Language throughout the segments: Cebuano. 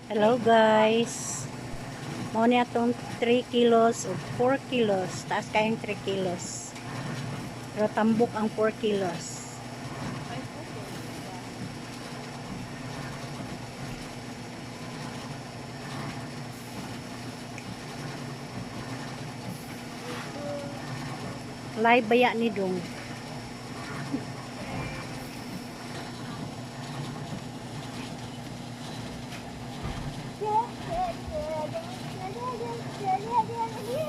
Hello guys. Mao ni atong 3 kilos o 4 kilos. Taas kayong 3 kilos. Pero tambok ang 4 kilos. Live baya ni Dong.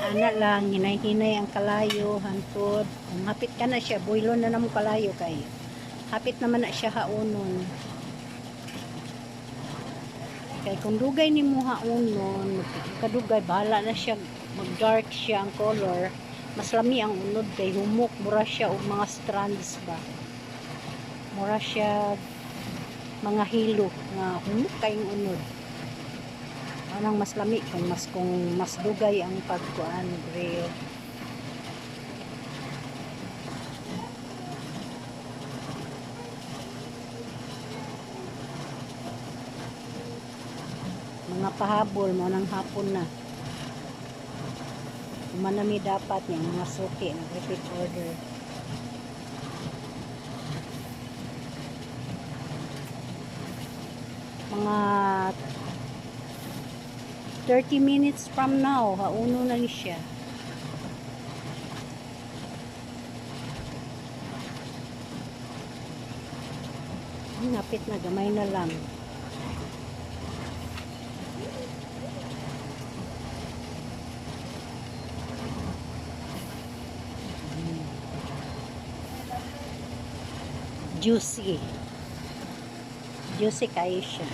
Ana lang, hinay-hinay ang kalayo, hantod. Kung hapit ka na siya, builo na namo kalayo kay. Hapit naman na siya haonon. Kay kung dugay ni mo haonon, kadugay bahala na siya, mag-dark siya ang color. Mas lami ang unod kay humok, mura siya og mga strands ba. Mura siya mga hilo nga humok kayong unod. Anang mas lami kung mas dugay ang pagkuan grill. Mga pahabol mo nang hapon na. Manami dapat niya mga suki nag repeat order. Mga 30 minutes from now, hauno na ni siya. Ang hapit na, gamay na lang. Juicy. Juicy kayo siya.